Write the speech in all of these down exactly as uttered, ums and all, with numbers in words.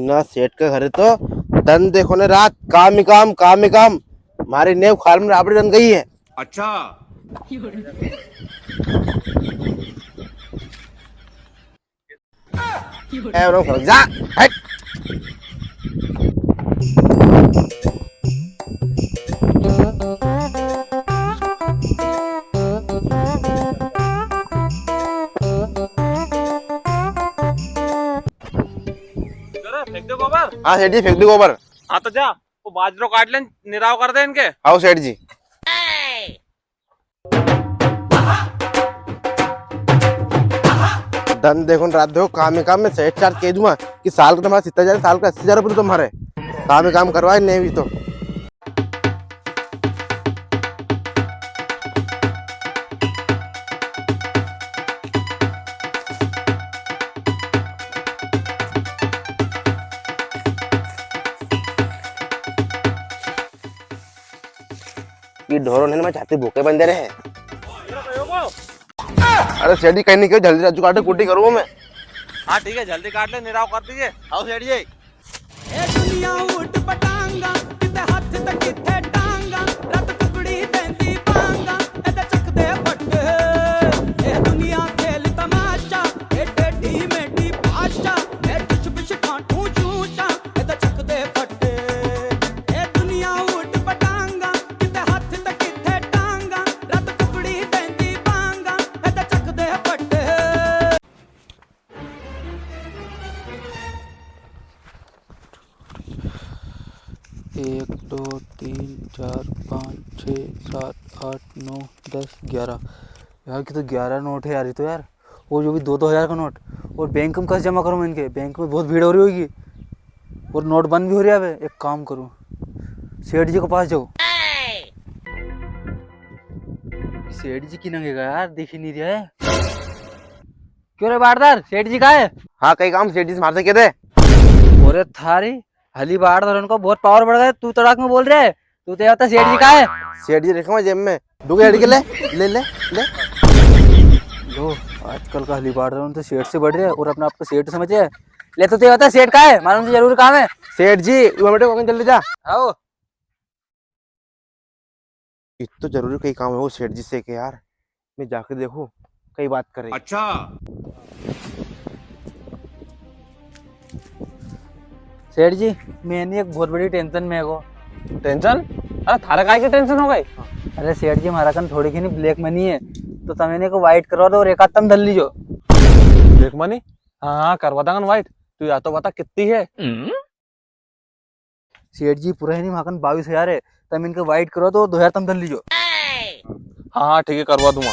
ना सेठ के घरे तो दन देखो ने रात, काम ही काम, काम ही काम। मारी नेव खाल में राबड़ी रन गई है। अच्छा। ए, रुक, रुक, जा, हट। जरा फेंक दे गोबर। हाँ सेठ जी, फेंक दे गोबर। हाँ तो जा, वो बाजरो काट ले, निराव कर दे इनके। आओ सेठ जी। दन देखो न रात देखो, काम ही काम। मैं सेठ सार के कह दूंगा कि साल का तुम्हारा सित्तर हजार, साल का अस्सी हजार रुपये तुम्हारे। काम ही काम करवाए, नहीं भी तो। ये ढोरों ने मैं छाती भूखे बंदे रहे। अरे सेठ जी, कहीं नहीं कहो, जल्दी रज्जू काटे, कुट्टी करूँ मैं। हाँ ठीक है, जल्दी काट ले, निराव कर दीजिए। आओ सेठ जी। ए दुनिया ऊट पटांगा, किते हाथ ते किते टांगा, रत टुकड़ी देंदी बांगा, ए ते चक दे फट। ए दुनिया खेल तमाशा, ए टेढ़ी मेढ़ी भाषा, ए टुच पिच काटू चूचा, ए ते चक दे फट। ए दुनिया ऊट पटांगा, किते हाथ ते किते टांगा, रत टुकड़ी देंदी बांगा, ए ते चक दे फट। एक, दो, तीन, चार, पाँच, छः, सात, आठ, नौ, दस, ग्यारह। यार, कि तो ग्यारह नोट है यार, ये तो यार। और जो भी दो दो हजार का नोट, और बैंक में कैसे जमा करूँ मैं इनके? बैंक में बहुत भीड़ हो रही होगी, और नोट बंद भी हो रहा है। एक काम करूँ, सेठ जी के पास जाऊँ। सेठ जी की नंगेगा यार, दिख ही नहीं रहा है। क्यों रे बारदार, सेठ जी कहाँ है? हाँ, कई काम सेठ जी से मारते के दे। अरे थारी हली बारदार, उनको बहुत पावर बढ़ गया, तू तड़ाक में बोल रहे है। तू तो ये बता सेठ जी कहाँ है? सेठ जी रखे हुए जेब में। दो हेड के ले, ले, ले, ले। लो, आजकल का हली बारदार तो सेठ से बढ़ रहे हैं और अपने आप को सेठ समझ रहे हैं। ले, तू तो ये बता सेठ कहाँ है? मालूम से जरूर काम है। सेठ जी, वो बेटे को जल्दी जा। आओ। इतना जरूरी कई काम है वो सेठ जी से के यार, मैं जाके देखूं, कई बात करे। अच्छा। सेठ जी, मैं नहीं, एक बहुत बड़ी टेंशन में को। टेंशन? अरे थारे काय की टेंशन हो गई? अरे सेठ जी, हमारा कन थोड़ी की नहीं ब्लैक मनी है, तो तमें ने को वाइट करवा दो और एक आध तम धर लीजो। Black money? हाँ, हाँ, करवा दांगा वाइट। तू या तो बता कितनी है? सेठ जी, पूरा है नी, म्हाकन बावीस हजार है, तम इनके वाइट करो तो दो हजार तम धर लीजो। हाँ, हाँ, ठीक है, करवा दूंगा।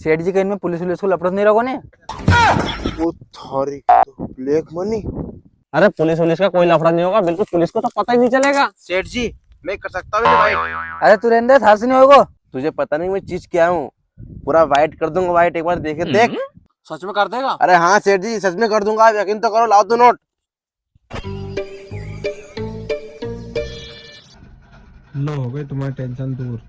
सेठ जी, कहीं इनमें पुलिस वुलिस को लफड़ा तो नहीं रखो ने? ओ थारी तो, ब्लैक मनी। अरे, पुलिस वुलिस का कोई लफड़ा नहीं होगा, बिल्कुल पुलिस को तो पता ही नहीं चलेगा। सेठ जी, मैं कर सकता हूँ इन्हें वाइट। अरे तू रहने दे, थार से नहीं होगा। तुझे पता नहीं मैं चीज क्या हूँ, पूरा वाइट कर दूंगा, वाइट, एक बार देखे देख। हम्म। सच में कर देगा? अरे हाँ सेठ जी, सच में कर दूंगा, आप यकीन तो करो, लाओ तो नोट। लो, हो गई तुम्हारी टेंशन दूर।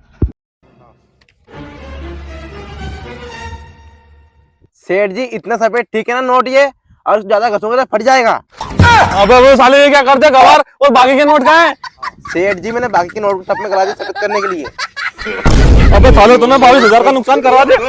सेठ जी, इतना सफेद ठीक है ना नोट ये, और ज्यादा घसोगे तो फट जाएगा। अबे वो साले, ये क्या कर दिया गवार, और बाकी के नोट कहाँ है? सेठ जी, मैंने बाकी के नोट को टप में गला दिया सफेद करने के लिए। अबे साले, तूने बावीस हजार का नुकसान करवा दिया।